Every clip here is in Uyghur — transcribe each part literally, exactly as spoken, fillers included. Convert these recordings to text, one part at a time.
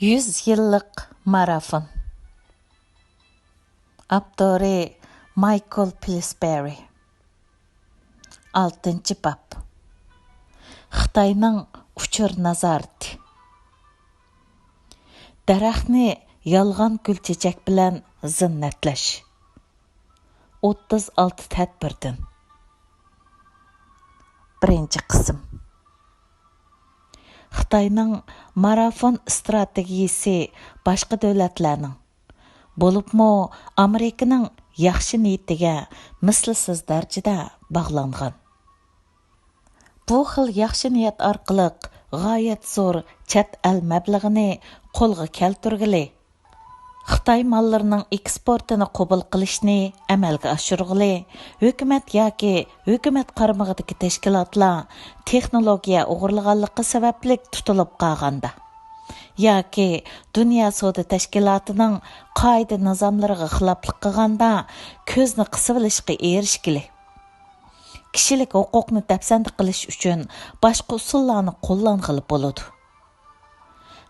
يۈز يىللىق مارافون. ئاپتورى مايكل پىلسبېرى. ئالتىنچى باب. خىتاينىڭ ئۇچۇر نازارىتى. دەرەخنى يالغان گۈل چېچەك بىلەن زىننەتلەش. ئوتتۇز ئالتە تەدبىردىن. بىرىنچى قىسىم. خىتاينىڭ مارافون ئىستراتېگىيىسى باشقا دۆلەتلەرنىڭ، بولۇپمۇ ئامېرىكىنىڭ ياخشى نىيىتىگە مىسلىسىز دەرىجىدە باغلانغان. بۇ خىل ياخشى نىيەت ئارقىلىق غايەت زور چەت ئەل مەبلىغىنى قولغا كەلتۈرگىلى، خىتاي ماللىرىنىڭ ئېكسپورتىنى قوبۇل قىلىشنى ئەمەلگە ئاشۇرغىلى، ھۆكۈمەت ياكى ھۆكۈمەت قارمىقىدىكى تەشكىلاتلار تېخنولوگىيە ئوغرىلىغانلىقى سەۋەبلىك تۇتۇلۇپ قالغاندا، ياكى دۇنيا سودا تەشكىلاتىنىڭ قائىدە نىزاملىرىغا خىلاپلىق قىلغاندا كۆزنى قىسىۋېلىشقا ئېرىشكىلى، كىشىلىك ھوقۇقنى دەپسەندە قىلىش ئۈچۈن باشقا ئۇسۇللارنى قوللانغىلى بولىدۇ.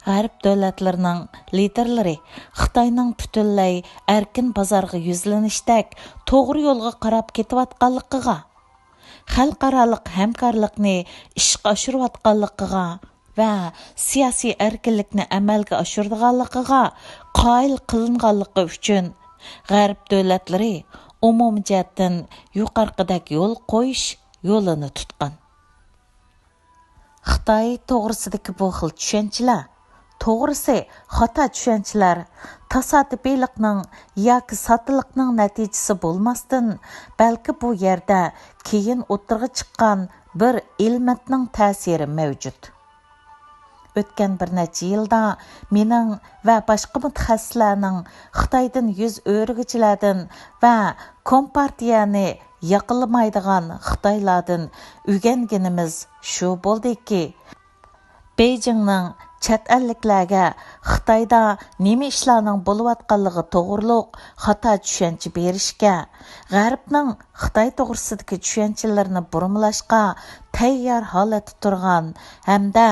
غەرب دۆلەتلىرىنىڭ لىدېرلىرى خىتاينىڭ پۈتۈنلەي ئەركىن بازارغا يۈزلىنىشتەك توغرا يولغا قاراپ كېتىۋاتقانلىقىغا، خەلقئارالىق ھەمكارلىقنى ئىشقا ئاشۇرۇۋاتقانلىقىغا ۋە سىياسىي ئەركىنلىكنى ئەمەلگە ئاشۇرىدىغانلىقىغا قايىل قىلىنغانلىقى ئۈچۈن، غەرب دۆلەتلىرى ئومۇمىي جەھەتتىن يۇقىرىقىدەك يول قويۇش يولىنى تۇتقان. خىتاي توغرىسىدىكى بۇ خىل چۈشەنچىلەر، توغرىسى، خاتا چۈشەنچىلەر تاسادىپىيلىقنىڭ ياكى ساددىلىقنىڭ نەتىجىسى بولماستىن، بەلكى بۇ يەردە كېيىن ئوتتۇرىغا چىققان بىر ئىلمەتنىڭ تەسىرى مەۋجۇت. ئۆتكەن بىر نەچچە يىلدا مېنىڭ ۋە باشقا مۇتەخەسسىسلەرنىڭ خىتايدىن يۈز ئۆرۈگۈچىلەردىن ۋە كومپارتىيەنى ياقلىمايدىغان خىتايلاردىن ئۆگەنگىنىمىز شۇ بولدىكى، بېيجىڭنىڭ چەت ئەللىكلەرگە خىتايدا نېمە ئىشلارنىڭ بولۇۋاتقانلىقى توغرۇلۇق خاتا چۈشەنچە بېرىشكە، غەربنىڭ خىتاي توغرىسىدىكى چۈشەنچىلىرىنى بۇرمىلاشقا تەييار ھالەتتە تۇرغان ھەمدە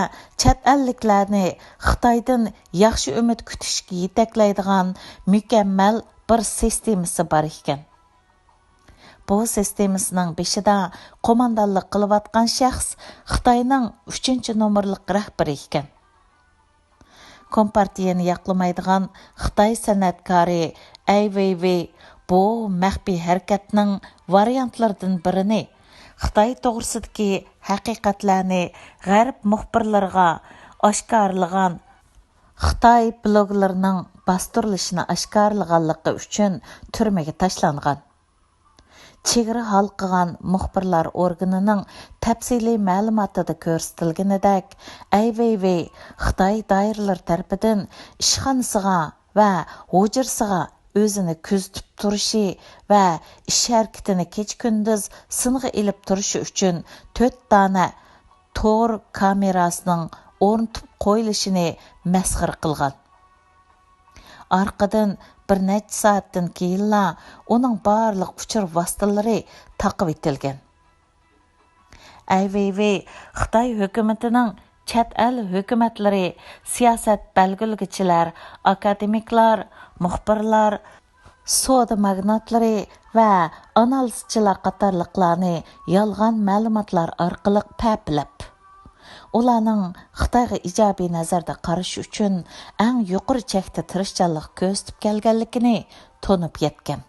چەت ئەللىكلەرنى خىتايدىن ياخشى ئۈمىد كۈتۈشكە يېتەكلەيدىغان مۇكەممەل بىر سىستېمىسى بار ئىكەن. بۇ سىستېمىسىنىڭ بېشىدا قوماندانلىق قىلىۋاتقان شەخس خىتاينىڭ ئۈچىنچى نومۇرلۇق رەھبىرى ئىكەن. كومپارتىيەنى ياقلىمايدىغان خىتاي سەنئەتكارى ئەي ۋېيۋېي بۇ مەخپىي ھەرىكەتنىڭ ۋارىيانتلىرىدىن بىرىنى، خىتاي توغرىسىدىكى ھەقىقەتلەرنى غەرب مۇخبىرلىرىغا ئاشكارىلىغان خىتاي بىلوگلىرىنىڭ باستۇرۇلۇشىنى ئاشكارىلىغانلىقى ئۈچۈن تۈرمىگە تاشلانغان. چېگرا ھالقىغان مۇخبىرلار ئورگىنىنىڭ تەپسىلىي مەلۇماتىدا كۆرسىتىلگىنىدەك، ئەي ۋېيۋېي خىتاي دائىرىلىرى تەرىپىدىن ئىشخانىسىغا ۋە ھۇجرىسىغا ئۆزىنى كۆزىتىپ تۇرۇشى ۋە ئىش ھەرىكىتىنى كېچە-كۈندۈز سىنغا ئېلىپ تۇرۇشى ئۈچۈن تۆت دانە تور كامېراسىنىڭ ئورنىتىپ قويۇلۇشىنى مەسخىرە قىلغان. ئارقىدىن بىر نەچچە سائەتتىن كېيىنلا ئۇنىڭ بارلىق ئۇچۇر ۋاسىتىلىرى تاقىۋېتىلگەن. ئەي ۋېيۋېي خىتاي ھۆكۈمىتىنىڭ چەت ئەل ھۆكۈمەتلىرى، سىياسەت بەلگىلىگۈچىلەر، ئاكادېمىكلار، مۇخبىرلار، سودا ماگناتلىرى ۋە ئانالىزچىلار قاتارلىقلارنى يالغان مەلۇماتلار ئارقىلىق پەپىلەپ، ئۇلارنىڭ خىتايغا ئىجابىي نەزەردە قارىشى ئۈچۈن ئەڭ يۇقىرى چەكتە تىرىشچانلىق كۆرسىتىپ كەلگەنلىكىنى تونۇپ يەتكەن.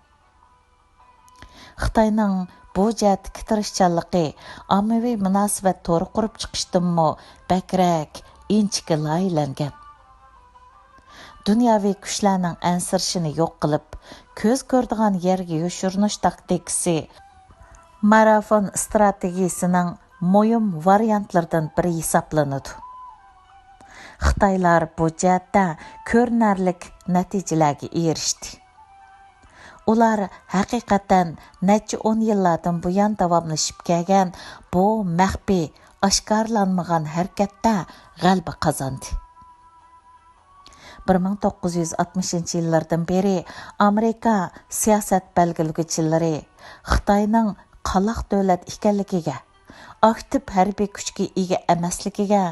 خىتاينىڭ بۇ جەھەتتىكى تىرىشچانلىقى ئاممىۋى مۇناسىۋەت تورى قۇرۇپ چىقىشتىنمۇ بەكرەك ئىنچىكە لايىھەلەنگەن. دۇنياۋى كۈچلەرنىڭ ئەنسىرىشىنى يوق قىلىپ، كۆز كۆرىدىغان يەرگە يوشۇرۇنۇش تاكتىكىسى مارافون ئىستراتېگىيىسىنىڭ مۇھىم ۋارىيانتلىرىدىن بىرى ھېسابلىنىدۇ. خىتايلار بۇ جەھەتتە كۆرۈنەرلىك نەتىجىلەرگە ئېرىشتى. ئۇلار ھەقىقەتەن نەچچە ئون يىللاردىن بۇيان داۋاملىشىپ كەلگەن بۇ مەخپىي، ئاشكارىلانمىغان ھەرىكەتتە غەلىبە قازاندى. بىر مىڭ توققۇز يۈز ئاتمىشىنچى يىللاردىن بېرى ئامېرىكا سىياسەت بەلگىلىگۈچىلىرى خىتاينىڭ قالاق دۆلەت ئىكەنلىكىگە، ئاكتىپ ھەربىي كۈچكە ئىگە ئەمەسلىكىگە،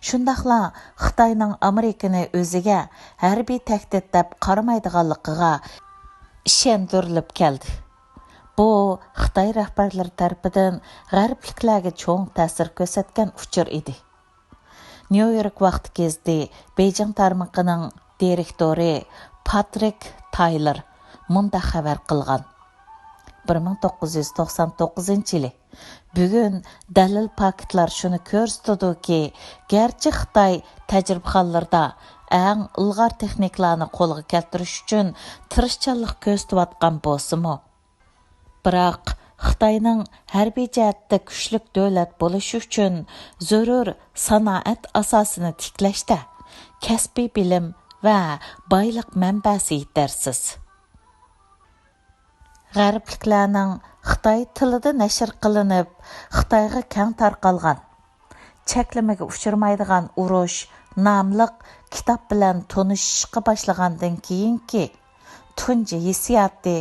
شۇنداقلا خىتاينىڭ ئامېرىكىنى ئۆزىگە ھەربىي تەھدىت دەپ قارىمايدىغانلىقىغا ئىشەندۈرۈلۈپ كەلدى. بۇ خىتاي رەھبەرلىرى تەرىپىدىن غەربلىكلەرگە چوڭ تەسىر كۆرسەتكەن ئۇچۇر ئىدى. نيۇ يورك ۋاقتى گېزىتى بېيجىڭ تارمىقىنىڭ دىرېكتورى پاترىك تايلېر مۇنداق خەۋەر قىلغان: بىر مىڭ توققۇز يۈز توقسان توققۇزىنچى يىلى، بۈگۈن دەلىل پاكىتلار شۇنى كۆرسىتىدۇكى، گەرچە خىتاي تەجرىبىخانىلىرىدا ئەڭ ئىلغار تېخنىكىلارنى قولغا كەلتۈرۈش ئۈچۈن تىرىشچانلىق كۆرسىتىۋاتقان بولسىمۇ، بىراق خىتاينىڭ ھەربىي جەھەتتە كۈچلۈك دۆلەت بولۇشى ئۈچۈن زۆرۈر سانائەت ئاساسىنى تىكلەشتە كەسپىي بىلىم ۋە بايلىق مەنبەسى يېتەرسىز. غەربلىكلەرنىڭ خىتاي تىلىدا نەشر قىلىنىپ، خىتايغا كەڭ تارقالغان چەكلىمىگە ئۇچرىمايدىغان ئۇرۇش ناملىق كىتاب بىلەن تونۇشۇشقا باشلىغاندىن كېيىنكى تۇنجى ھېسسىياتى،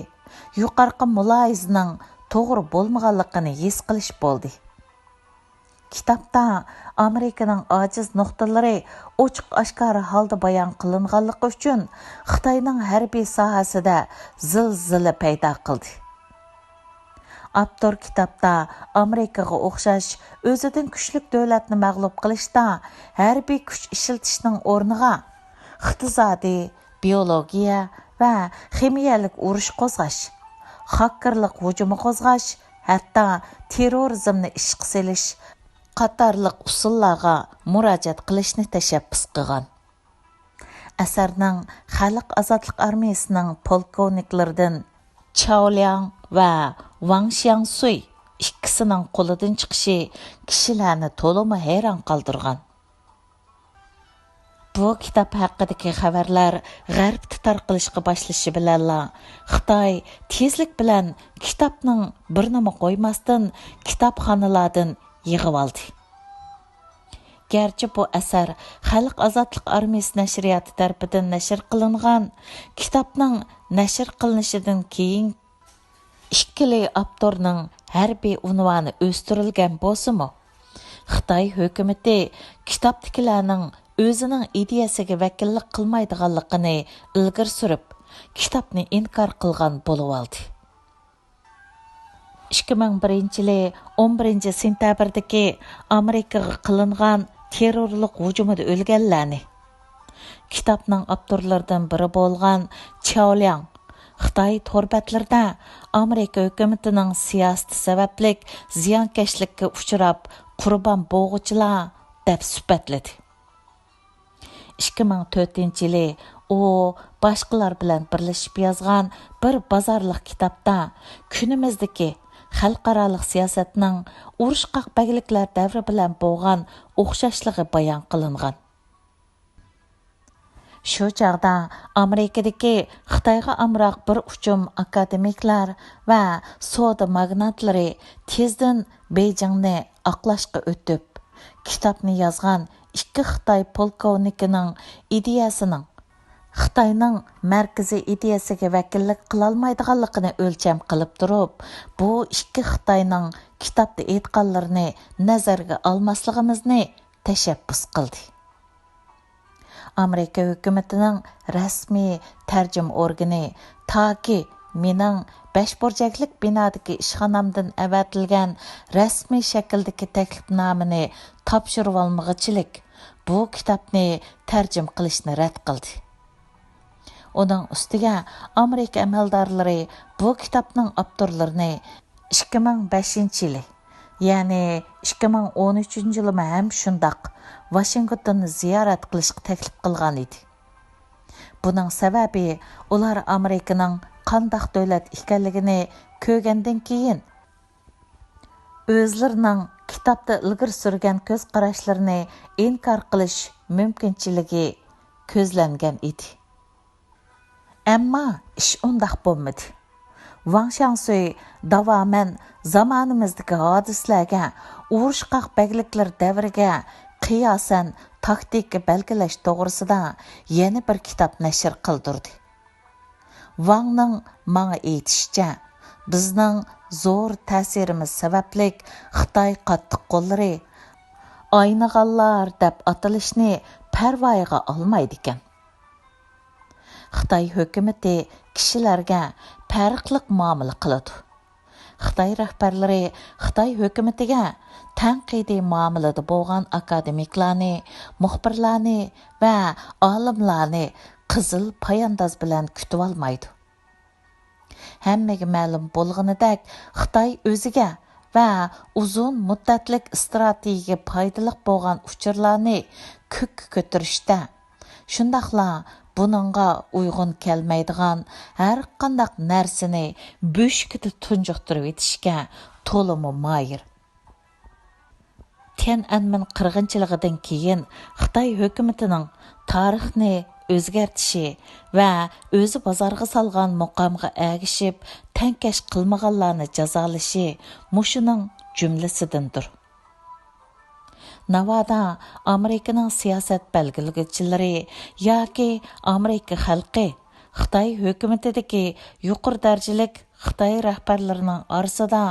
يۇقىرىقى مۇلاھىزىنىڭ توغرا بولمىغانلىقىنى ھېس قىلىش بولدى. كىتابتا ئامېرىكىنىڭ ئاجىز نۇقتىلىرى ئوچۇق-ئاشكارا ھالدا بايان قىلىنغانلىقى ئۈچۈن خىتاينىڭ ھەربىي ساھەسىدە زىلزىلە پەيدا قىلدى. ئاپتور كىتابتا ئامېرىكىغا ئوخشاش ئۆزىدىن كۈچلۈك دۆلەتنى مەغلۇپ قىلىشتا ھەربىي كۈچ ئىشلىتىشنىڭ ئورنىغا ئىقتىسادىي، بىيولوگىيە ۋە خىمىيەلىك ئۇرۇش قوزغاش، خاككېرلىق ھۇجۇمى قوزغاش، ھەتتا تېررورىزمنى ئىشقا سېلىش قاتارلىق ئۇسۇللارغا مۇراجىئەت قىلىشنى تەشەببۇس قىلغان. ئەسەرنىڭ خەلق ئازادلىق ئارمىيىسىنىڭ پولكوۋنىكلىرىدىن چاۋ لياڭ ۋە ۋاڭ شياڭسۇي ئىككىسىنىڭ قولىدىن چىقىشى كىشىلەرنى تولىمۇ ھەيران قالدۇرغان. بۇ كىتاب ھەققىدىكى خەۋەرلەر غەربتە تارقىلىشقا باشلىشى بىلەنلا، خىتاي تېزلىك بىلەن كىتابنىڭ بىرنىمۇ قويماستىن كىتابخانىلاردىن يىغىۋالدى. گەرچە بۇ ئەسەر خەلق ئازادلىق ئارمىيىسى نەشرىياتى تەرىپىدىن نەشر قىلىنغان، كىتابنىڭ نەشر قىلىنىشىدىن كېيىن ئىككىلى ئاپتورنىڭ ھەربىي ئۇنۋانى ئۆستۈرۈلگەن بولسىمۇ، خىتاي ھۆكۈمىتى كىتابتىكىلەرنىڭ ئۆزىنىڭ ئىدىيەسىگە ۋەكىللىك قىلمايدىغانلىقىنى ئىلگىرى سۈرۈپ، كىتابنى ئىنكار قىلغان بولۇۋالدى. ئىككى مىڭ بىرىنچى يىلى ئون بىرىنچى سېنتەبىردىكى ئامېرىكىغا قىلىنغان تېررورلۇق ھۇجۇمىدا ئۆلگەنلەرنى، كىتابنىڭ ئاپتورلىرىدىن بىرى بولغان چاۋ لياڭ خىتاي تور بەتلىرىدە ئامېرىكا ھۆكۈمىتىنىڭ سىياسىتى سەۋەبلىك زىيانكەشلىككە ئۇچراپ قۇربان بولغۇچىلار دەپ سۈپەتلىدى. ئىككى مىڭ تۆتىنچى يىلى ئۇ باشقىلار بىلەن بىرلىشىپ يازغان بىر بازارلىق كىتابتا كۈنىمىزدىكى خەلقئارالىق سىياسەتنىڭ ئۇرۇشقاق بەگلىكلەر دەۋرى بىلەن بولغان ئوخشاشلىقى بايان قىلىنغان. شۇ چاغدا ئامېرىكىدىكى خىتايغا ئامراق بىر ئۇچۇم ئاكادېمىكلار ۋە سودا ماگناتلىرى تېزدىن بېيجىڭنى ئاقلاشقا ئۆتۈپ، كىتابنى يازغان ئىككى خىتاي پولكوۋنىكىنىڭ ئىدىيەسىنىڭ خىتاينىڭ مەركىزىي ئىدىيەسىگە ۋەكىللىك قىلالمايدىغانلىقىنى ئۆلچەم قىلىپ تۇرۇپ، بۇ ئىككى خىتاينىڭ كىتابتا ئېيتقانلىرىنى نەزەرگە ئالماسلىقىمىزنى تەشەببۇس قىلدى. ئامېرىكا ھۆكۈمىتىنىڭ رەسمىي تەرجىمە ئورگىنى تاكى مېنىڭ بەش بۇرجەكلىك بىنادىكى ئىشخانامدىن ئەۋەتىلگەن رەسمىي شەكىلدىكى تەكلىپنامىنى تاپشۇرۇۋالمىغۇچىلىك بۇ كىتابنى تەرجىمە قىلىشنى رەت قىلدى. ئۇنىڭ ئۈستىگە ئامېرىكا ئەمەلدارلىرى بۇ كىتابنىڭ ئاپتورلىرىنى ئىككى مىڭ بەشىنچى يىلى، يەنى ئىككى مىڭ ئون ئۈچىنچى يىلىمۇ ھەم شۇنداق ۋاشىنگتوننى زىيارەت قىلىشقا تەكلىپ قىلغان ئىدى. بۇنىڭ سەۋەبى ئۇلار ئامېرىكىنىڭ قانداق دۆلەت ئىكەنلىكىنى كۆرگەندىن كېيىن، ئۆزلىرىنىڭ كىتابتا ئىلگىرى سۈرگەن كۆز قاراشلىرىنى ئىنكار قىلىش مۇمكىنچىلىكى كۆزلەنگەن ئىدى. ئەمما ئىش ئۇنداق بولمىدى. ۋاڭ شياڭسۈي داۋامەن زامانىمىزدىكى ھادىسىلەرگە، ئۇرۇشقاق بەگلىكلەر دەۋرىگە قىياسەن تاكتىكا بەلگىلەش توغرىسىدا يەنە بىر كىتاب نەشر قىلدۇردى. ۋاڭنىڭ ماڭا ئېيتىشىچە، بىزنىڭ زور تەسىرىمىز سەۋەبلىك خىتاي قاتتىق قوللىرى ئاينىغانلار دەپ ئاتىلىشنى پەرۋايىغا ئالمايدىكەن. خىتاي ھۆكۈمىتى كىشىلەرگە پەرقلىق مۇئامىلە قىلىدۇ. خىتاي رەھبەرلىرى خىتاي ھۆكۈمىتىگە تەنقىدىي مۇئامىلىدە بولغان ئاكادېمىكلارنى، مۇخبىرلارنى ۋە ئالىملارنى قىزىل پايانداز بىلەن كۈتۈۋالمايدۇ. ھەممىگە مەلۇم بولغىنىدەك، خىتاي ئۆزىگە ۋە ئۇزۇن مۇددەتلىك ئىستراتېگىيەگە پايدىلىق بولغان ئۇچۇرلارنى كۆككە كۆتۈرۈشتە، شۇنداقلا بۇنىڭغا ئۇيغۇن كەلمەيدىغان ھەرقانداق نەرسىنى بۆشۈكىدە تۇنجۇقتۇرۇۋېتىشكە تولىمۇ ماھىر. تيەنئەنمېن قىرغىنچىلىقىدىن كېيىن خىتاي ھۆكۈمىتىنىڭ تارىخنى ئۆزگەرتىشى ۋە ئۆزى بازارغا سالغان مۇقامغا ئەگىشىپ تەڭكەش قىلمىغانلارنى جازالىشى مۇشۇنىڭ جۈملىسىدىندۇر. ناۋادا ئامېرىكىنىڭ سىياسەت بەلگىلىگۈچىلىرى ياكى ئامېرىكا خەلقى خىتاي ھۆكۈمىتىدىكى يۇقىرى دەرىجىلىك خىتاي رەھبەرلىرىنىڭ ئارىسىدا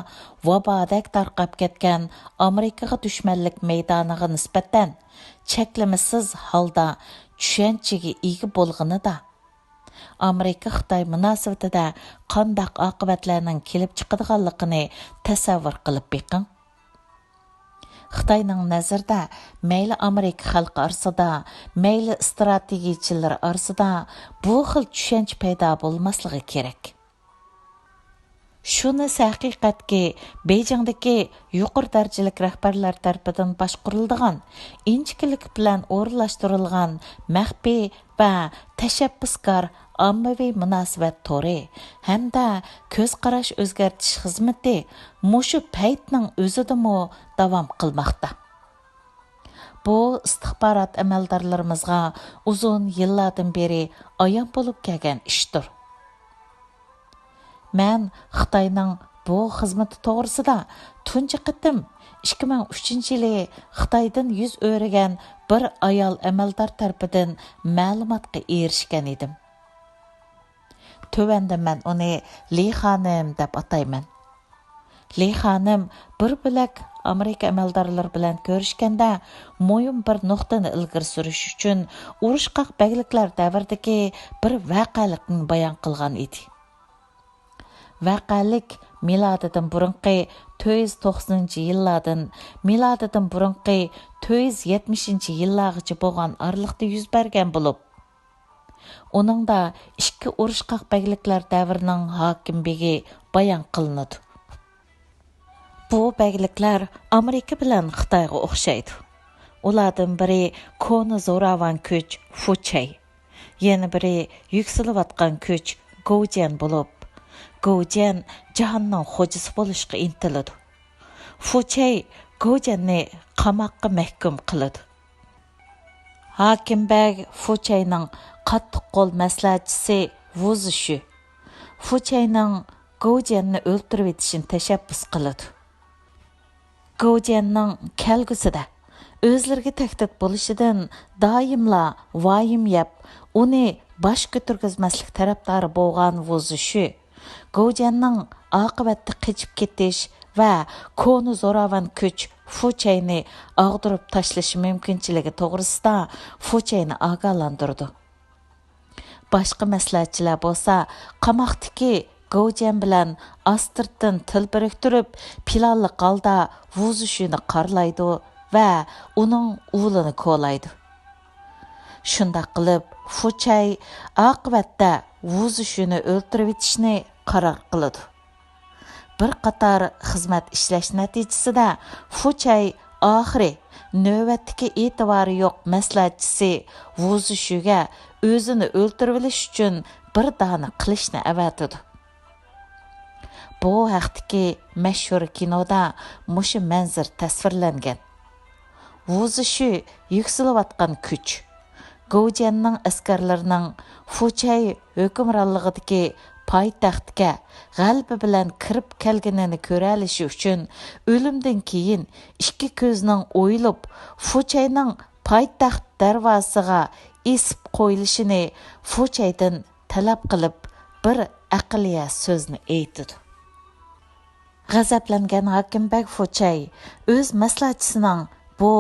ۋابادەك تارقاپ كەتكەن ئامېرىكىغا دۈشمەنلىك مەيدانىغا نىسبەتەن چەكلىمىسىز ھالدا چۈشەنچىگە ئىگە بولغىنىدا، ئامېرىكا-خىتاي مۇناسىۋىتىدە قانداق ئاقىۋەتلەرنىڭ كېلىپ چىقىدىغانلىقىنى تەسەۋۋۇر قىلىپ بېقىڭ. خىتاينىڭ نەزىرىدە مەيلى ئامېرىكا خەلقى ئارىسىدا، مەيلى ئىستراتېگىيەچىلىرى ئارىسىدا بۇ خىل چۈشەنچە پەيدا بولماسلىقى كېرەك. شۇنىسى ھەقىقەتكى، بېيجىڭدىكى يۇقىرى دەرىجىلىك رەھبەرلەر تەرىپىدىن باشقۇرۇلىدىغان، ئىنچىكىلىك بىلەن ئورۇنلاشتۇرۇلغان مەخپىي ۋە تەشەببۇسكار ئاممىۋى مۇناسىۋەت تورى ھەمدە كۆز قاراش ئۆزگەرتىش خىزمىتى مۇشۇ پەيتنىڭ ئۆزىدىمۇ داۋام قىلماقتا. بۇ ئىستىخبارات ئەمەلدارلىرىمىزغا ئۇزۇن يىللاردىن بېرى ئايان بولۇپ كەلگەن ئىشتۇر. مەن خىتاينىڭ بۇ خىزمىتى توغرىسىدا تۇنجى قېتىم ئىككى مىڭ ئۈچىنچى يىلى خىتايدىن يۈز ئۆرۈگەن بىر ئايال ئەمەلدار تەرىپىدىن مەلۇماتقا ئېرىشكەن ئىدىم. تۆۋەندە مەن ئۇنى لى خانىم دەپ ئاتايمەن. لى خانىم بىر بۆلەك ئامېرىكا ئەمەلدارلىرى بىلەن كۆرۈشكەندە، مۇھىم بىر نۇقتىنى ئىلگىرى سۈرۈش ئۈچۈن ئۇرۇشقاق بەگلىكلەر دەۋرىدىكى بىر ۋەقەلىكنى بايان قىلغان ئىدى. ۋەقەلىك مىلادىدىن بۇرۇنقى تۆت يۈز توقسىنىنچى يىللاردىن، مىلادىدىن بۇرۇنقى تۆت يۈز يەتمىشىنچى يىللارغىچە بولغان ئارىلىقتا يۈز بەرگەن بولۇپ، ئۇنىڭدا ئىككى ئۇرۇشقاق بەگلىكلەر دەۋرىنىڭ ھاكىم بېگى بايان قىلىنىدۇ. بۇ بەگلىكلەر ئامېرىكا بىلەن خىتايغا ئوخشايدۇ. ئۇلاردىن بىرى كونا زوراۋان كۈچ فۇچەي، يەنە بىرى يۈكسىلىۋاتقان كۈچ گوۋجيەن بولۇپ، گوۋجيەن جاھاننىڭ خوجىسى بولۇشقا ئىنتىلىدۇ. فۇچەي گوۋجيەننى قاماققا مەھكۇم قىلىدۇ. ھاكىم بەگ فۇچەينىڭ قاتتىق قول مەسلىھەتچىسى ۋۇ زىشۈ، فۇچەينىڭ گوۋجيەننى ئۆلتۈرۈۋېتىشىنى تەشەببۇس قىلىدۇ. گوۋجيەننىڭ كەلگۈسىدە ئۆزلىرىگە تەھدىت بولۇشىدىن دائىملا ۋايىم يەپ، ئۇنى باش كۆتۈرگۈزمەسلىك تەرەپدارى بولغان ۋۇ زىشۈ، گوۋجيەننىڭ ئاقىۋەتتە قېچىپ كېتىش ۋە كونا زوراۋان كۈچ فۇچەينى ئاغدۇرۇپ تاشلىشى مۇمكىنچىلىكى توغرىسىدا فۇچەينى ئاگاھلاندۇرىدۇ. باشقا مەسلىھەتچىلەر بولسا قاماقتىكى گوۋجيەن بىلەن ئاستىرتتىن تىل بىرىكتۈرۈپ، پىلانلىق ھالدا ۋۇ زىشۈنى قارىلايدۇ ۋە ئۇنىڭ ئۇلىنى كولايدۇ. شۇنداق قىلىپ، فۇچەي ئاقىۋەتتە ۋۇ زىشۈنى ئۆلتۈرۈۋېتىشنى قارار قىلىدۇ. بىر قاتار خىزمەت ئىشلەش نەتىجىسىدە، فۇچەي ئاخىرى نۆۋەتتىكى ئېتىبارى يوق مەسلىھەتچىسى ۋۇ زىشۈگە ئۆزىنى ئۆلتۈرۈۋېلىش ئۈچۈن بىر دانە قىلىچنى ئەۋەتىدۇ. بۇ ھەقتىكى مەشھۇر كىنودا مۇشۇ مەنزىرە تەسۋىرلەنگەن. ۋۇ زىشۈ يۈكسىلىۋاتقان كۈچ. گوۋجيەننىڭ ئەسكەرلىرىنىڭ فۇچەي ھۆكۈمرانلىقىدىكى پايتەختكە غەلىبە بىلەن كىرىپ كەلگىنىنى كۆرەلىشى ئۈچۈن، ئۆلۈمدىن كېيىن ئىككى كۆزىنىڭ ئويۇلۇپ، فۇچەينىڭ پايتەخت دەرۋازىسىغا ئېسىپ قويۇلۇشىنى فۇچەيدىن تەلەپ قىلىپ، بىر ئەقلىيە سۆزنى ئېيتىدۇ. غەزەپلەنگەن ھاكىم بەگ فۇچەي ئۆز مەسلىھەتچىسىنىڭ بۇ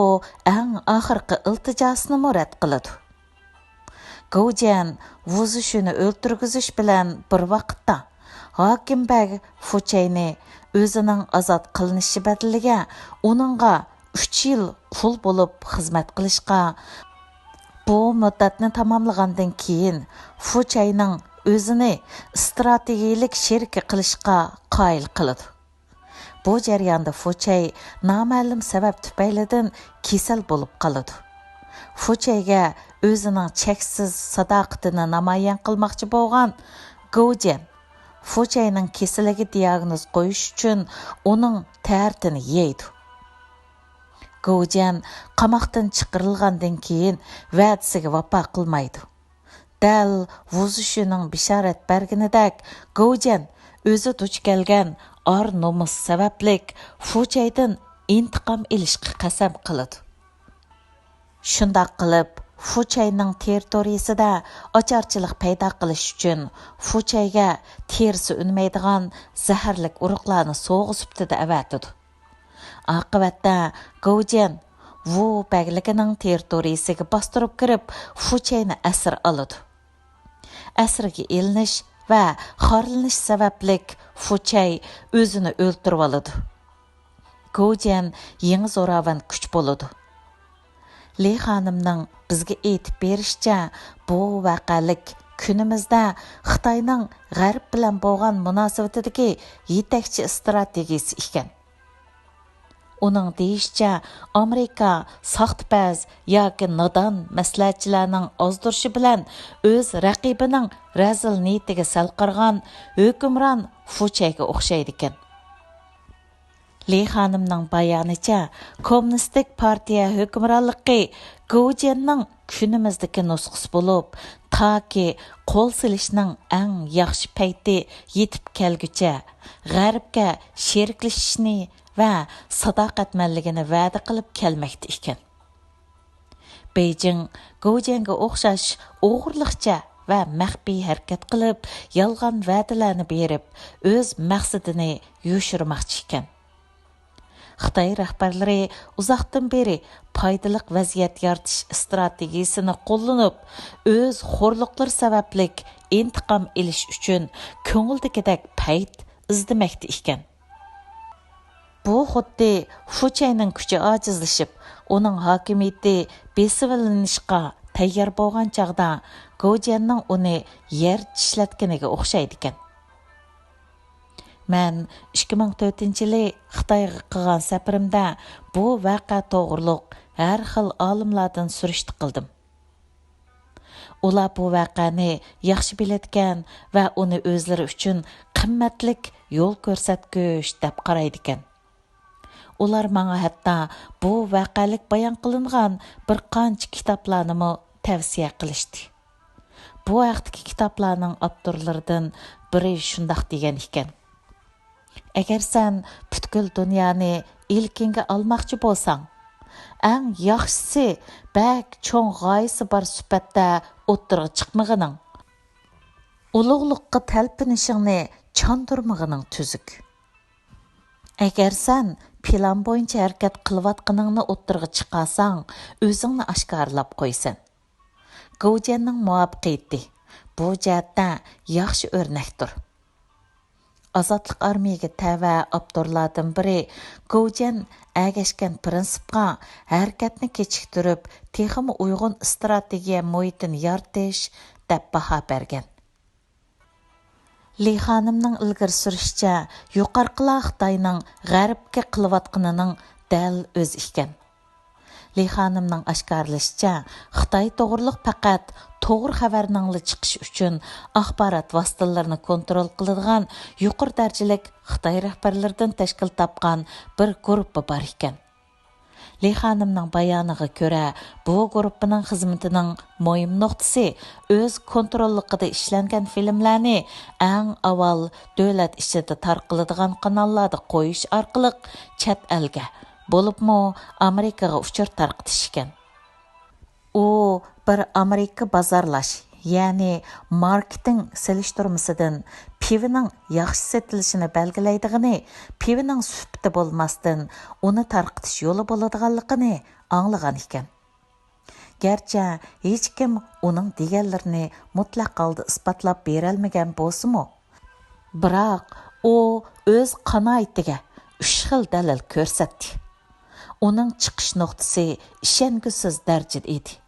ئەڭ ئاخىرقى ئىلتىجاسىنىمۇ رەت قىلىدۇ. گوۋجيەن ۋۇزۇشۈنى ئۆلتۈرگۈزۈش بىلەن بىر ۋاقىتتا، ھاكىم بەگ فۇچەينى ئۆزىنىڭ ئازاد قىلىنىشى بەدىلىگە ئۇنىڭغا ئۈچ يىل قۇل بولۇپ خىزمەت قىلىشقا، بۇ مۇددەتنى تاماملىغاندىن كېيىن، فۇچەينىڭ ئۆزىنى ئىستراتېگىيىلىك شېرىكى قىلىشقا قايىل قىلىدۇ. بۇ جەرياندا فۇچەي نامەلۇم سەۋەب تۈپەيلىدىن كېسەل بولۇپ قالىدۇ. فۇچەيگە ئۆزىنىڭ چەكسىز ساداقىتىنى نامايان قىلماقچى بولغان گوۋجيەن فۇچەينىڭ كېسىلىگە دىياگنوز قويۇش ئۈچۈن ئۇنىڭ تەرىتىنى يەيدۇ. گوۋجيەن قاماقتىن چىقىرىلغاندىن كېيىن ۋەدىسىگە ۋاپا قىلمايدۇ. دەل ۋۇزۇشۈنىڭ بېشارەت بەرگىنىدەك، گوۋجيەن ئۆزى دۇچ كەلگەن ئار-نومۇس سەۋەبلىك فۇچەيدىن ئىنتىقام ئېلىشقا قەسەم قىلىدۇ. شۇنداق قىلىپ، فۇچەينىڭ تېررىتورىيىسىدە ئاچارچىلىق پەيدا قىلىش ئۈچۈن فۇچەيگە تېرىسى ئۈنمەيدىغان زەھەرلىك ئۇرۇقلارنى سوۋغا سۈپىتىدە ئەۋەتىدۇ. ئاقىۋەتتە گوۋجيەن ۋۇ بەگلىكىنىڭ تېررىتورىيىسىگە باستۇرۇپ كىرىپ، فۇچەينى ئەسىر ئالىدۇ. ئەسىرگە ئېلىنىش ۋە خارلىنىش سەۋەبلىك فۇچەي ئۆزىنى ئۆلتۈرۈۋالىدۇ. گوۋجيەن يېڭى زوراۋان كۈچ بولىدۇ. لى خانىمنىڭ بىزگە ئېيتىپ بېرىشىچە، بۇ ۋەقەلىك كۈنىمىزدە خىتاينىڭ غەرب بىلەن بولغان مۇناسىۋىتىدىكى يېتەكچى ئىستراتېگىيىسى ئىكەن. ئۇنىڭ دېيىشىچە، ئامېرىكا ساختىپەز ياكى نادان مەسلىھەتچىلەرنىڭ ئازدۇرۇشى بىلەن ئۆز رەقىبىنىڭ رەزىل نىيىتىگە سەل قارىغان ھۆكۈمران فۇچەيگە ئوخشايدىكەن. لى خانىمنىڭ بايانىچە، كوممۇنىستىك پارتىيە ھۆكۈمرانلىقى گوۋجيەننىڭ كۈنىمىزدىكى نۇسخىسى بولۇپ، تاكى قول سېلىشنىڭ ئەڭ ياخشى پەيتى يېتىپ كەلگۈچە، غەربكە شېرىكلىشىشنى ۋە ساداقەتمەنلىكىنى ۋەدە قىلىپ كەلمەكتە ئىكەن. بېيجىڭ گوۋجيەنگە ئوخشاش ئوغرىلىقچە ۋە مەخپىي ھەرىكەت قىلىپ، يالغان ۋەدىلەرنى بېرىپ، ئۆز مەقسىتىنى يوشۇرماقچى ئىكەن. خىتاي رەھبەرلىرى ئۇزاقتىن بېرى پايدىلىق ۋەزىيەت يارىتىش ئىستراتېگىيىسىنى قوللىنىپ، ئۆز خورلۇقلىرى سەۋەبلىك ئىنتىقام ئېلىش ئۈچۈن كۆڭۈلدىكىدەك پەيت ئىزدىمەكتە ئىكەن. بۇ خۇددى فۇچەينىڭ كۈچى ئاجىزلىشىپ، ئۇنىڭ ھاكىمىيىتى بېسىۋېلىنىشقا تەييار بولغان چاغدا گوۋجيەننىڭ ئۇنى يەر چىشلەتكىنىگە ئوخشايدىكەن. مەن ئىككى مىڭ تۆتىنچى يىلى خىتايغا قىلغان سەپىرىمدە بۇ ۋەقە توغرۇلۇق ھەر خىل ئالىملاردىن سۈرۈشتە قىلدىم. ئۇلار بۇ ۋەقەنى ياخشى بىلىدىكەن ۋە ئۇنى ئۆزلىرى ئۈچۈن قىممەتلىك يول كۆرسەتكۈچ دەپ قارايدىكەن. ئۇلار ماڭا ھەتتا بۇ ۋەقەلىك بايان قىلىنغان بىر قانچە كىتابلارنىمۇ تەۋسىيە قىلىشتى. بۇ ھەقتىكى كىتابلارنىڭ ئاپتورلىرىدىن بىرى شۇنداق دېگەن ئىكەن: «ئەگەر سەن پۈتكۈل دۇنيانى ئىلكىڭگە ئالماقچى بولساڭ، ئەڭ ياخشىسى بەك چوڭ غايىسى بار سۈپەتتە ئوتتۇرىغا چىقمىغىنىڭ، ئۇلۇغلۇققا تەلپۈنۈشۈڭنى چاندۇرمىغىنىڭ تۈزۈك. ئەگەر سەن پىلان بويىچە ھەرىكەت قىلىۋاتقىنىڭنى ئوتتۇرىغا چىقارساڭ، ئۆزۈڭنى ئاشكارىلاپ قويىسەن.» گوۋجيەننىڭ مۇۋەپپەقىيىتى بۇ جەھەتتە ياخشى ئۆرنەكتۇر. ئازادلىق ئارمىيىگە تەۋە ئاپتورلاردىن بىرى گوۋجيەن ئەگەشكەن پىرىنسىپقا ھەرىكەتنى كېچىكتۈرۈپ، تېخىمۇ ئۇيغۇن ئىستراتېگىيە مۇھىتىنى يارىتىش دەپ باھا بەرگەن. لى خانىمنىڭ ئىلگىرى سۈرۈشىچە، يۇقىرىقىلار خىتاينىڭ غەربكە قىلىۋاتقىنىنىڭ دەل ئۆزى ئىكەن. لى خانىمنىڭ ئاشكارىلىشىچە، خىتاي توغرۇلۇق پەقەت توغرا خەۋەرنىڭلا چىقىشى ئۈچۈن ئاخبارات ۋاسىتىلىرىنى كونترول قىلىدىغان يۇقىرى دەرىجىلىك خىتاي رەھبەرلىرىدىن تەشكىل تاپقان بىر گۇرۇپپا بار ئىكەن. لى خانىمنىڭ بايانىغا كۆرە، بۇ گۇرۇپپىنىڭ خىزمىتىنىڭ مۇھىم نۇقتىسى ئۆز كونتروللۇقىدا ئىشلەنگەن فىلىملەرنى ئەڭ ئاۋۋال دۆلەت ئىچىدە تارقىلىدىغان قاناللاردا قويۇش ئارقىلىق چەت ئەلگە، بولۇپمۇ ئامېرىكىغا ئۇچۇر تارقىتىش ئىكەن. ئۇ بىر ئامېرىكا بازارلاش، يەنى ماركېتىڭ سېلىشتۇرمىسىدىن پىۋىنىڭ ياخشى سېتىلىشىنى بەلگىلەيدىغىنى پىۋىنىڭ سۈپىتى بولماستىن، ئۇنى تارقىتىش يولى بولىدىغانلىقىنى ئاڭلىغان ئىكەن. گەرچە ھېچكىم ئۇنىڭ دېگەنلىرىنى مۇتلەق ھالدا ئىسپاتلاپ بېرەلمىگەن بولسىمۇ، بىراق ئۇ ئۆز قانائىتىگە ئۈچ خىل دەلىل كۆرسەتتى. ئۇنىڭ چىقىش نۇقتىسى ئىشەنگۈسىز دەرىجىدە ئىدى.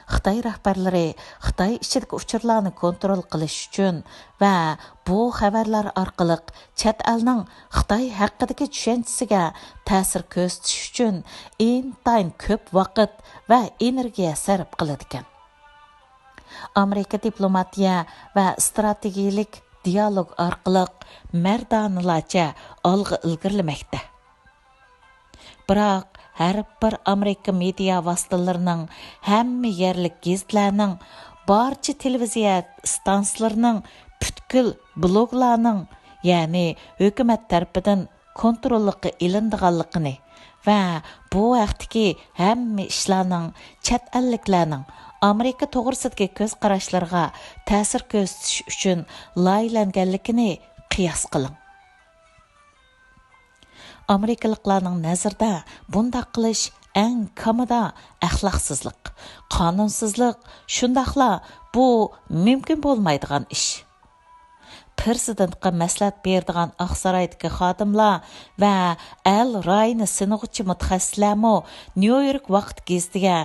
خىتاي رەھبەرلىرى خىتاي ئىچىدىكى ئۇچۇرلارنى كونترول قىلىش ئۈچۈن ۋە بۇ خەۋەرلەر ئارقىلىق چەت ئەلنىڭ خىتاي ھەققىدىكى چۈشەنچىسىگە تەسىر كۆرسىتىش ئۈچۈن ئىنتايىن كۆپ ۋاقىت ۋە ئېنېرگىيە سەرپ قىلىدىكەن. ئامېرىكا دىپلوماتىيە ۋە ئىستراتېگىيەلىك دىيالوگ ئارقىلىق مەردانىلەرچە ئالغا ئىلگىرىلىمەكتە. بىراق ھەر بىر ئامېرىكا مېدىيا ۋاسىتىلىرىنىڭ، ھەممە يەرلىك گېزىتلەرنىڭ، بارچە تېلېۋىزىيە ئىستانسىلىرىنىڭ، پۈتكۈل بلوگلارنىڭ، يەنى ھۆكۈمەت تەرىپىدىن كونتروللۇققا ئېلىنىدىغانلىقىنى ۋە بۇ ھەقتىكى ھەممە ئىشلارنىڭ چەت ئەللىكلەرنىڭ ئامېرىكا توغرىسىدىكى كۆز قاراشلىرىغا تەسىر كۆرسىتىش ئۈچۈن لايىھەلەنگەنلىكىنى قىياس قىلىڭ. ئامېرىكىلىقلارنىڭ نەزىرىدە بۇنداق قىلىش ئەڭ كامىدا ئەخلاقسىزلىق، قانۇنسىزلىق، شۇنداقلا بۇ مۇمكىن بولمايدىغان ئىش. پىرېزىدېنتقا مەسلىھەت بېرىدىغان ئاقسارايدىكى خادىملار ۋە ئەل رايىنى سىنىغۇچى مۇتەخەسسىسلەرمۇ نيۇ يورك ۋاقىت گېزىتىگە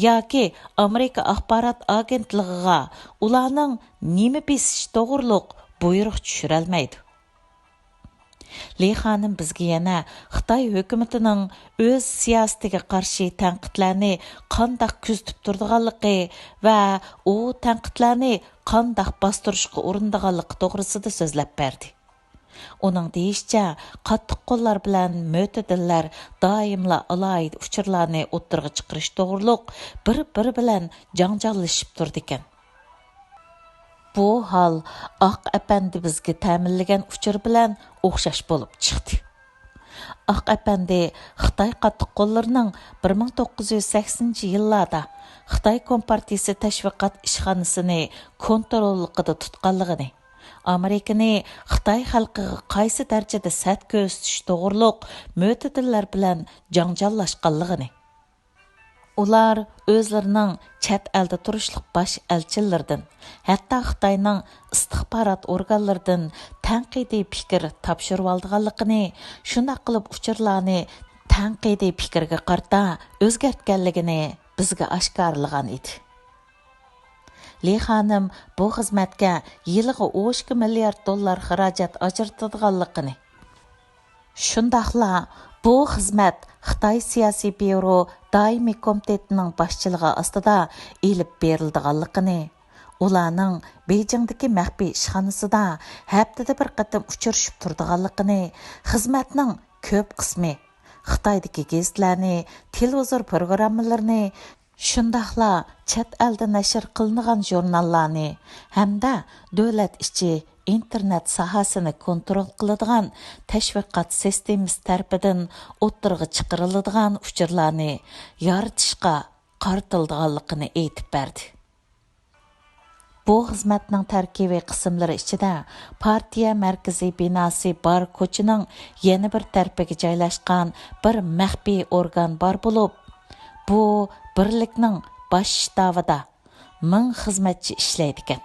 ياكى ئامېرىكا ئاخبارات ئاگېنتلىقىغا ئۇلارنىڭ نېمە بېسىشى توغرۇلۇق بۇيرۇق چۈشۈرەلمەيدۇ. لى خانىم بىزگە يەنە خىتاي ھۆكۈمىتىنىڭ ئۆز سىياسىتىگە قارشى تەنقىدلەرنى قانداق كۆزىتىپ تۇرىدىغانلىقى ۋە ئۇ تەنقىدلەرنى قانداق باستۇرۇشقا ئۇرۇنىدىغانلىقى توغرىسىدا سۆزلەپ بەردى. ئۇنىڭ دېيىشىچە، قاتتىق قوللار بىلەن مۆتىدىللەر دائىملا ئالاھىدە ئۇچۇرلارنى ئوتتۇرىغا چىقىرىش توغرۇلۇق بىر-بىرى بىلەن جاڭجاللىشىپ تۇرىدىكەن. بۇ ھال ئاق ئەپەندى بىزگە تەمىنلىگەن ئۇچۇر بىلەن ئوخشاش بولۇپ چىقتى. ئاق ئەپەندى خىتاي قاتتىق قوللىرىنىڭ بىر مىڭ توققۇز يۈز سەكسىنىنچى يىللاردا خىتاي كومپارتىيىسى تەشۋىقات ئىشخانىسىنى كونتروللۇقىدا تۇتقانلىقىنى، ئامېرىكىنى خىتاي خەلقىگە قايسى دەرىجىدە سەت كۆرسىتىش توغرۇلۇق مۆتىدىللەر بىلەن جاڭجاللاشقانلىقىنى، ئۇلار ئۆزلىرىنىڭ چەت ئەلدە تۇرۇشلۇق باش ئەلچىلىرىدىن، ھەتتا خىتاينىڭ ئىستىخبارات ئورگانلىرىدىن تەنقىدىي پىكىر تاپشۇرۇۋالىدىغانلىقىنى، شۇنداق قىلىپ ئۇچۇرلارنى تەنقىدىي پىكىرگە قارىتا ئۆزگەرتكەنلىكىنى بىزگە ئاشكارىلىغان ئىدى. لى خانىم بۇ خىزمەتكە يىلىغا ئون ئىككى مىليارد دوللار خىراجەت ئاجرىتىدىغانلىقىنى، شۇنداقلا بۇ خىزمەت خىتاي سىياسىي بيۇرو دائىمىي كومىتېتىنىڭ باشچىلىقى ئاستىدا ئېلىپ بېرىلىدىغانلىقىنى، ئۇلارنىڭ بېيجىڭدىكى مەخپىي ئىشخانىسىدا ھەپتىدە بىر قېتىم ئۇچرىشىپ تۇرىدىغانلىقىنى، خىزمەتنىڭ كۆپ قىسمى خىتايدىكى گېزىتلەرنى، تېلېۋىزور پروگراممىلىرىنى، شۇنداقلا چەت ئەلدە نەشر قىلىنغان ژۇرناللارنى ھەمدە دۆلەت ئىچى ئىنتېرنېت ساھەسىنى كونترول قىلىدىغان تەشۋىقات سىستېمىسى تەرىپىدىن ئوتتۇرىغا چىقىرىلىدىغان ئۇچۇرلارنى يارىتىشقا قارىتىلىدىغانلىقىنى ئېيتىپ بەردى. بۇ خىزمەتنىڭ تەركىبىي قىسىملىرى ئىچىدە پارتىيە مەركىزىي بىناسى بار كوچىنىڭ يەنە بىر تەرىپىگە جايلاشقان بىر مەخپىي ئورگان بار بولۇپ، بۇ بىرلىكنىڭ باش شتابىدا مىڭ خىزمەتچى ئىشلەيدىكەن.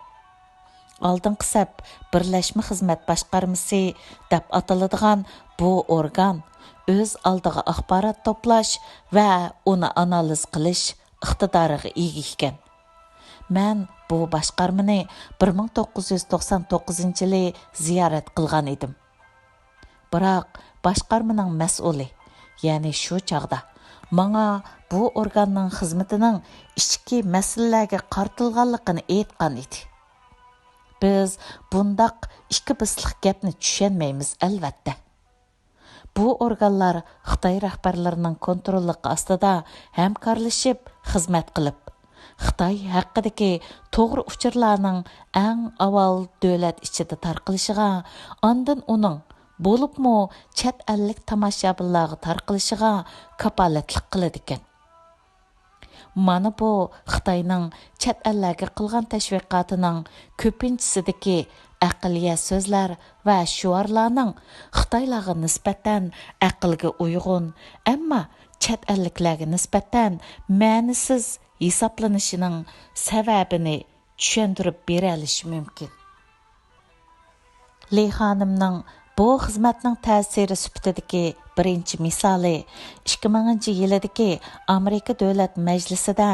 ئالدىنقى سەپ بىرلەشمە خىزمەت باشقارمىسى دەپ ئاتىلىدىغان بۇ ئورگان ئۆز ئالدىغا ئاخبارات توپلاش ۋە ئۇنى ئانالىز قىلىش ئىقتىدارىغا ئىگە ئىكەن. مەن بۇ باشقارمىنى بىر مىڭ توققۇز يۈز توقسان توققۇزىنچى يىلى زىيارەت قىلغان ئىدىم. بىراق باشقارمىنىڭ مەسئۇلى، يەنى شۇ چاغدا ماڭا بۇ ئورگاننىڭ خىزمىتىنىڭ ئىچكى مەسىلىلەرگە قارىتىلغانلىقىنى ئېيتقان ئىدى. بىز بۇنداق ئىككى بىسلىق گەپنى چۈشەنمەيمىز، ئەلۋەتتە. بۇ ئورگانلار خىتاي رەھبەرلىرىنىڭ كونتروللۇقى ئاستىدا ھەمكارلىشىپ خىزمەت قىلىپ، خىتاي ھەققىدىكى توغرا ئۇچۇرلارنىڭ ئەڭ ئاۋۋال دۆلەت ئىچىدە تارقىلىشىغا، ئاندىن ئۇنىڭ، بولۇپمۇ چەت ئەللىك تاماشابىنلارغا تارقىلىشىغا كاپالەتلىك قىلىدىكەن. مانا بۇ خىتاينىڭ چەت ئەللەرگە قىلغان تەشۋىقاتىنىڭ كۆپىنچىسىدىكى ئەقلىيە سۆزلەر ۋە شوئارلارنىڭ خىتايلارغا نىسبەتەن ئەقىلگە ئۇيغۇن، ئەمما چەت ئەللىكلەرگە نىسبەتەن مەنىسىز ھېسابلىنىشىنىڭ سەۋەبىنى چۈشەندۈرۈپ بېرەلىشى مۇمكىن. لى خانىمنىڭ بۇ خىزمەتنىڭ تەسىرى سۈپىتىدىكى بىرىنچى مىسالى، ئىككى مىڭىنچى يىلىدىكى ئامېرىكا دۆلەت مەجلىسىدە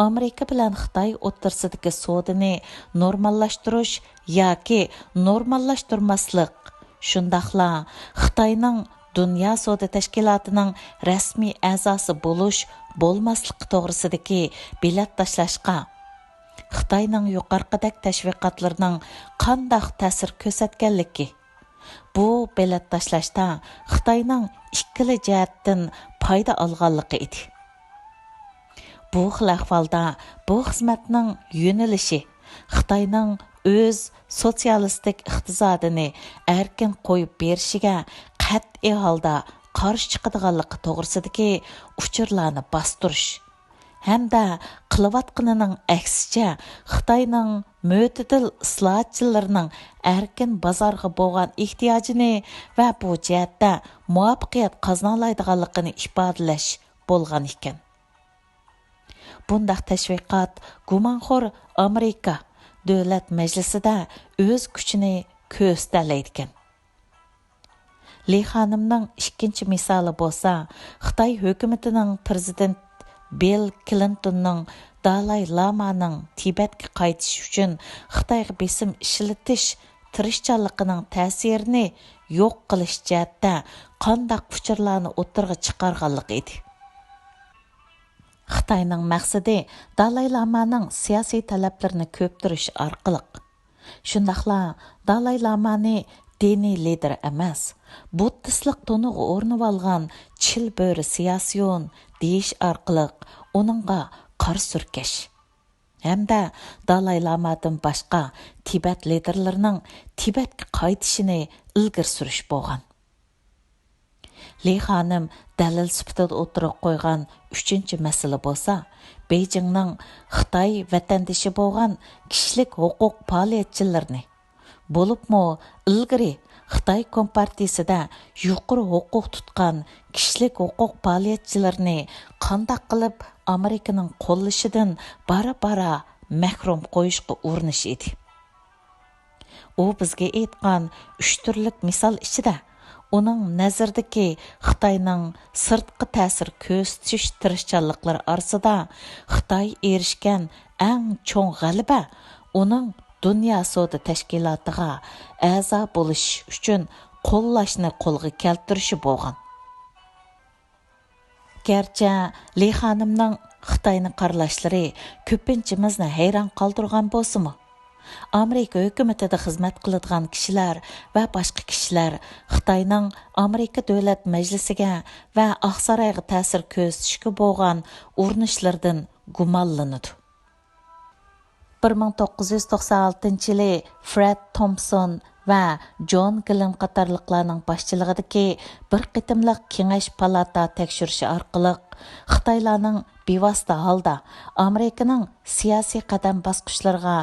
ئامېرىكا بىلەن خىتاي ئوتتۇرىسىدىكى سودىنى نورماللاشتۇرۇش ياكى نورماللاشتۇرماسلىق، شۇنداقلا خىتاينىڭ دۇنيا سودا تەشكىلاتىنىڭ رەسمىي ئەزاسى بولۇش، بولماسلىقى توغرىسىدىكى بېلەت تاشلاشقا خىتاينىڭ يۇقىرىقىدەك تەشۋىقاتلىرىنىڭ قانداق تەسىر كۆرسەتكەنلىكى، بۇ بېلەت تاشلاشتا خىتاينىڭ ئىككىلا جەھەتتىن پايدا ئالغانلىقى ئىدى. بۇ خىل ئەھۋالدا بۇ خىزمەتنىڭ يۆنىلىشى خىتاينىڭ ئۆز سوتسىيالىستىك ئىقتىسادىنى ئەركىن قويۇپ بېرىشىگە قەتئىي ھالدا قارشى چىقىدىغانلىقى توغرىسىدىكى ئۇچۇرلارنى باستۇرۇش ھەمدە قىلىۋاتقىنىنىڭ ئەكسىچە خىتاينىڭ مۆتىدىل ئىسلاھاتچىلىرىنىڭ ئەركىن بازارغا بولغان ئېھتىياجىنى ۋە بۇ جەھەتتە مۇۋەپپەقىيەت قازىنالايدىغانلىقىنى ئىپادىلەش بولغان ئىكەن. بۇنداق تەشۋىقات گۇمانخور ئامېرىكا دۆلەت مەجلىسىدە ئۆز كۈچىنى كۆرسىتەلەيدىكەن. لى خانىمنىڭ ئىككىنچى مىسالى بولسا، خىتاي ھۆكۈمىتىنىڭ پىرېزىدېنت بىل كلىنتوننىڭ دالاي لامانىڭ تىبەتكە قايتىشى ئۈچۈن خىتايغا بېسىم ئىشلىتىش تىرىشچانلىقىنىڭ تەسىرىنى يوق قىلىش جەھەتتە قانداق ئۇچۇرلارنى ئوتتۇرىغا چىقارغانلىقى ئىدى. خىتاينىڭ مەقسىتى دالاي لامانىڭ سىياسىي تەلەپلىرىنى كۆپتۈرۈش ئارقىلىق، شۇنداقلا دالاي لامانى دىنىي لىدېر ئەمەس، بۇددىستلىق تونىغا ئورىنىۋالغان چىل بۆرە سىياسىيون دېيىش ئارقىلىق ئۇنىڭغا قارا سۈركەش ھەمدە دالاي لامادىن باشقا تىبەت لىدېرلىرىنىڭ تىبەتكە قايتىشىنى ئىلگىرى سۈرۈش بولغان. لى خانىم دەلىل سۈپىتىدە ئوتتۇرىغا قويغان ئۈچىنچى مەسىلە بولسا، بېيجىڭنىڭ خىتاي ۋەتەندىشى بولغان كىشىلىك ھوقۇق پائالىيەتچىلىرىنى، بولۇپمۇ ئىلگىرى خىتاي كومپارتىيىسىدە يۇقىرى ھوقۇق تۇتقان كىشىلىك ھوقۇق پائالىيەتچىلىرىنى قانداق قىلىپ ئامېرىكىنىڭ قوللىشىدىن بارا-بارا مەھرۇم قويۇشقا ئۇرۇنۇشى ئىدى. ئۇ بىزگە ئېيتقان ئۈچ تۈرلۈك مىسال ئىچىدە، ئۇنىڭ نەزىرىدىكى خىتاينىڭ سىرتقا تەسىر كۆرسىتىش تىرىشچانلىقلىرى ئارىسىدا خىتاي ئېرىشكەن ئەڭ چوڭ غەلىبە ئۇنىڭ دۇنيا سودا تەشكىلاتىغا ئەزا بولۇش ئۈچۈن قوللاشنى قولغا كەلتۈرۈشى بولغان. گەرچە لى خانىمنىڭ خىتاينى قارىلاشلىرى كۆپىنچىمىزنى ھەيران قالدۇرغان بولسىمۇ، ئامېرىكا ھۆكۈمىتىدە خىزمەت قىلىدىغان كىشىلەر ۋە باشقا كىشىلەر خىتاينىڭ ئامېرىكا دۆلەت مەجلىسىگە ۋە ئاقسارايغا تەسىر كۆرسىتىشكە بولغان ئۇرۇنۇشلىرىدىن گۇمانلىنىدۇ. بىر مىڭ توققۇز يۈز توقسان ئالتىنچى يىلى فرېد تومپسون ۋە جون گلېن قاتارلىقلارنىڭ باشچىلىقىدىكى بىر قېتىملىق كېڭەش پالاتا تەكشۈرۈشى ئارقىلىق، خىتايلارنىڭ بىۋاسىتە ھالدا ئامېرىكىنىڭ سىياسىي قەدەم باسقۇچلىرىغا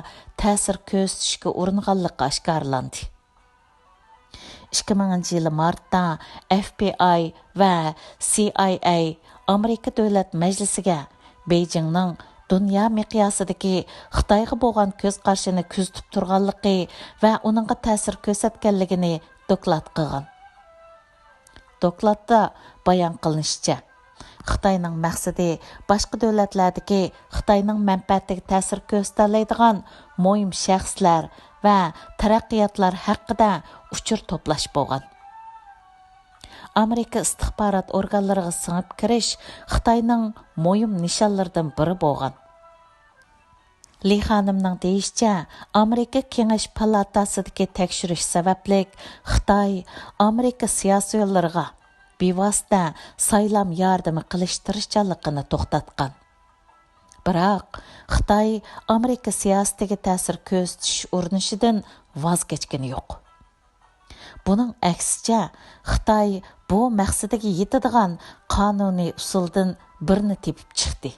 تەسىر كۆرسىتىشكە ئۇرۇنغانلىقى ئاشكارىلاندى. ئىككى مىڭىنچى يىلى مارتتا ئەف بى ئاي ۋە سى ئاي ئەي ئامېرىكا دۆلەت مەجلىسىگە بېيجىڭنىڭ دۇنيا مىقياسىدىكى خىتايغا بولغان كۆز قارىشىنى كۆزىتىپ تۇرغانلىقى ۋە ئۇنىڭغا تەسىر كۆرسەتكەنلىكىنى دوكلات قىلغان. دوكلاتتا بايان قىلىنىشىچە، خىتاينىڭ مەقسىتى باشقا دۆلەتلەردىكى خىتاينىڭ مەنپەئەتىگە تەسىر كۆرسىتەلەيدىغان مۇھىم شەخسلەر ۋە تەرەققىياتلار ھەققىدە ئۇچۇر توپلاش بولغان. ئامېرىكا ئىستىخبارات ئورگانلىرىغا سىڭىپ كىرىش خىتاينىڭ مۇھىم نىشانلىرىدىن بىرى بولغان. لى خانىمنىڭ دېيىشىچە، ئامېرىكا كېڭەش پالاتاسىدىكى تەكشۈرۈش سەۋەبلىك خىتاي ئامېرىكا سىياسىيونلىرىغا بىۋاسىتە سايلام ياردىمى قىلىش تىرىشچانلىقىنى توختاتقان. بىراق، خىتاي ئامېرىكا سىياسىتىگە تەسىر كۆرسىتىش ئۇرۇنۇشىدىن ۋاز كەچكىنى يوق. بۇنىڭ ئەكسىچە، خىتاي بۇ مەقسىتىگە يېتىدىغان قانۇنىي ئۇسۇلدىن بىرنى تېپىپ چىقتى.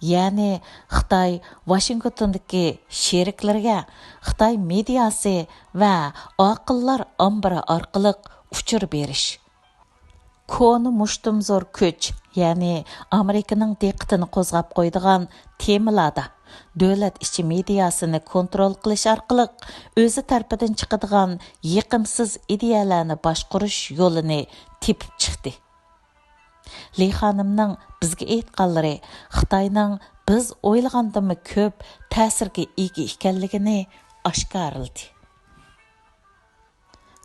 يەنى خىتاي ۋاشىنگتوندىكى شېرىكلىرىگە خىتاي مېدىياسى ۋە ئاقىللار ئامبىرى ئارقىلىق ئۇچۇر بېرىش، كونا مۇشتۇمزور كۈچ، يەنى ئامېرىكىنىڭ دىققىتىنى قوزغاپ قويىدىغان تېمىلاردا دۆلەت ئىچى مېدىياسىنى كونترول قىلىش ئارقىلىق ئۆزى تەرىپىدىن چىقىدىغان يېقىمسىز ئىدىيەلەرنى باشقۇرۇش يولىنى تېپىپ چىقتى. لى خانىمنىڭ بىزگە ئېيتقانلىرى خىتاينىڭ بىز ئويلىغاندىنمۇ كۆپ تەسىرگە ئىگە ئىكەنلىكىنى ئاشكارىلىدى.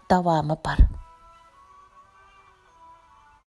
داۋامى بار.